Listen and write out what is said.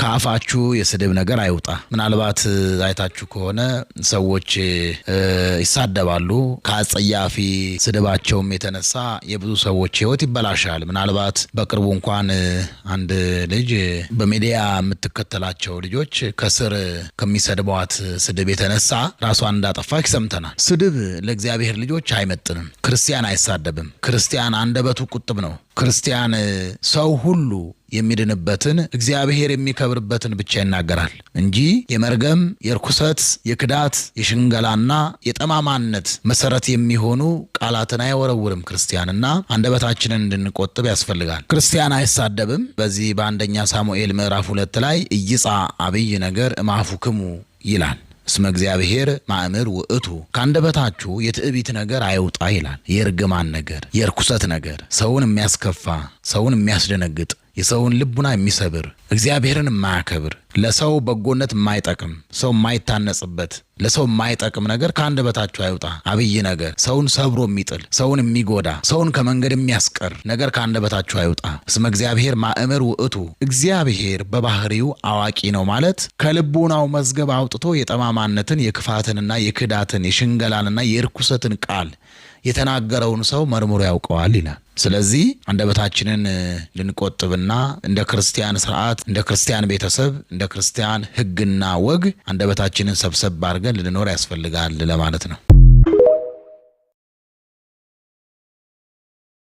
ከአፋችሁ የስድብ ነገር አይውጣ። ምናልባት አይታችሁ ከሆነ ሰዎች ይሳደባሉ። ከአጸያፊ ስድባቸውም የተነሳ የብዙ ሰዎች ሕይወት ይበላሻል። ምናልባት በቅርቡ እንኳን አንድ ልጅ በሚዲያ የምትከተላቸው ልጆች ከስር ከሚሰድቧት ስድብ የተነሳ ራሷን እንዳጠፋች ሰምተናል። ስድብ ለእግዚአብሔር ልጆች አይመጥንም። ክርስቲያን አይሳደብም። ክርስቲያን አንደበቱ ቁጥብ ነው። ክርስቲያን ሰው ሁሉ የሚድንበትን፣ እግዚአብሔር የሚከብርበትን ብቻ ይናገራል እንጂ የመርገም፣ የርኩሰት፣ የክዳት፣ የሽንገላና የጠማማነት መሰረት የሚሆኑ ቃላትን አይወረውርም። ክርስቲያንና አንደበታችንን እንድንቆጥብ ያስፈልጋል። ክርስቲያን አይሳደብም። በዚህ በአንደኛ ሳሙኤል ምዕራፍ 2 ላይ ኢይጻ አብይ ነገር እምአፉክሙ ይላል። እስመ እግዚአብሔር ማእምር ውእቱ፣ ከአንደበታችሁ የትዕቢት ነገር አይውጣ ይላል። የእርግማን ነገር፣ የርኩሰት ነገር፣ ሰውን የሚያስከፋ፣ ሰውን የሚያስደነግጥ፣ የሰውን ልቡና የሚሰብር፣ እግዚአብሔርን የማያከብር፣ ለሰው በጎነት የማይጠቅም፣ ሰው የማይታነጽበት፣ ለሰው የማይጠቅም ነገር ከአንደበታችሁ አይውጣ። አብይ ነገር፣ ሰውን ሰብሮ የሚጥል፣ ሰውን የሚጎዳ፣ ሰውን ከመንገድ የሚያስቀር ነገር ከአንደበታችሁ አይውጣ። እስመ እግዚአብሔር ማእምር ውእቱ፣ እግዚአብሔር በባህሪው አዋቂ ነው ማለት ከልቡናው መዝገብ አውጥቶ የጠማማነትን፣ የክፋትንና የክዳትን፣ የሽንገላንና የርኩሰትን ቃል የተናገረውን ሰው መርምሮ ያውቀዋል ይላል። ስለዚህ አንደበታችንን ልንቆጥብና እንደ ክርስቲያን ስርዓት፣ እንደ ክርስቲያን ቤተሰብ፣ እንደ ክርስቲያን ሕግና ወግ አንደበታችንን ሰብሰብ አድርገን ልንኖር ያስፈልጋል ለማለት ነው።